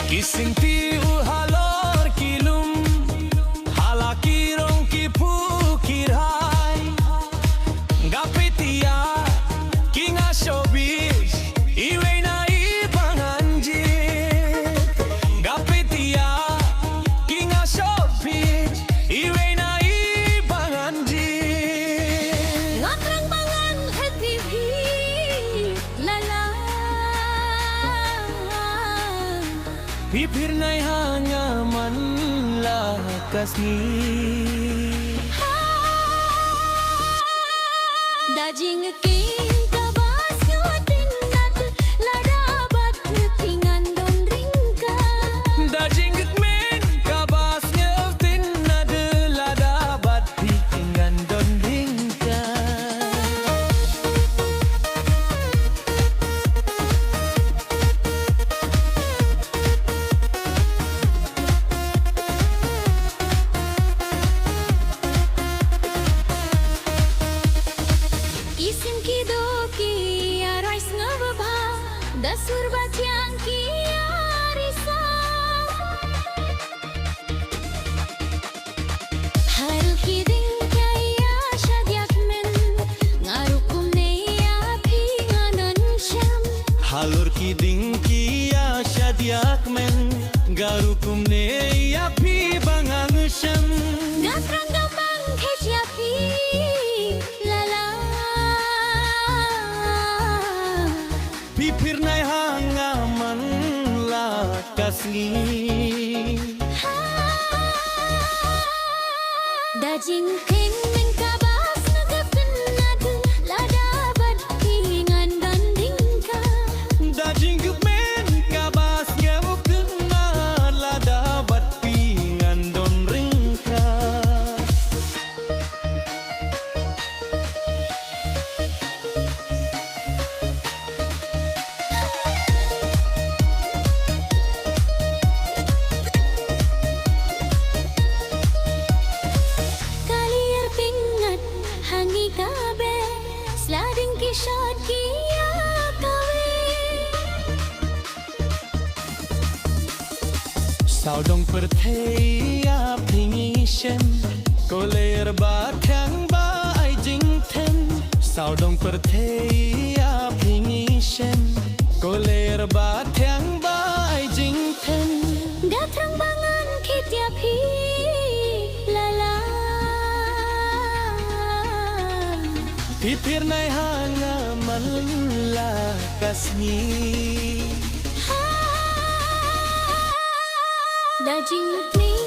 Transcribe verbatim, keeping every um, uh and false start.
Ki sing ti u halor ki lum, ha la ki rong ki phu ki rai. Nga peit ïa ki nga showbiz, iwei na iba ngan jied. Nga peit ïa ki nga showbiz, iwei na iba ngan jied. Nga thrang ba ngan khet ïa phi, la la. Phi phyrnai ha nga man la ka sngi. Da jingkheiñ kaba sngewtynnat, lada bad phi ngan don ryngkat. Da jingkmen kaba sngewtynnat, lada bad phi ngan don ryngkat. Ki sim ki doh ki ïa roi sngewbha, da sur ba thiang ki ïa risa. Halor ki ding ki ïa shadiak men, nga ruh kumne ïa phi ngan don shem. Halor ki ding ki ïa shadiak men, nga ruh kumne ïa phi ba ngan shem. Nga thrang ba ngan khet ïa phi, la la. Phi phyrnai ha nga man la ka sngi. Da jingkmen kaba sngewtynnat, lada bad phi ngan don ryngkat. Da jingkmen kaba sngewtynnat, lada bad phi ngan don ryngkat. Ka liar pyngngad ha ngi ka beh, sla ding ki shot ki ïa kawei. Sawdong pyrthei ïa phi ngi shem, ko lyer ba thiang ba ai jingthem. Sawdong pyrthei ïa phi ngi shem, ko lyer ba thiang ba ai jingthem. Nga thrang ba ngan khet ïa phi, la la. Phi phyrnai ha nga man la ka sngi. Da jingkmen